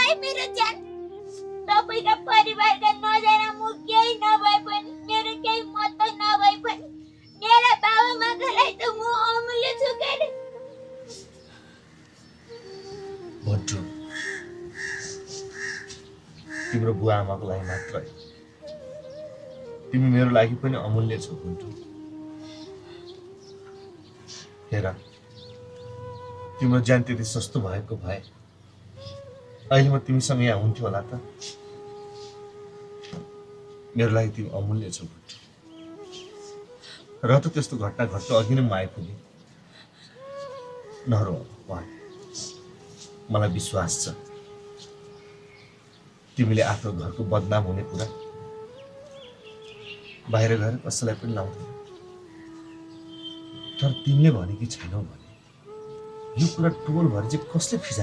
है मेरो ज्यान। तपाईका परिवारका नजारा म केही नभए पनि मेरो केही मत नभए पनि मेरा बाबामाकालाई त म अमूल्य छु के रे। भन्छु तिम्रो बुवा आमाको लागि मात्र होइन, तिमी मेरो लागि पनि अमूल्य छौ भन्छु। हेर तिम्रो ज्यान त्यति सस्तो भएको भए अहिले म तिमीसँग यहाँ हुन्थ्यो होला त। मेरो लागि तिमी अमूल्य छौ भन्छु। र त त्यस्तो घटना घट्नु अघि नै म आइपुगेँ। नरो भगवान, मलाई विश्वास छ तिमीले आफ्नो घरको बदनाम हुने कुरा बाहिर गएर कसैलाई पनि लाउँदैन। तर तिमीले भने कि छैनौ भने यो कुरा टोलभरि चाहिँ कसले फिजा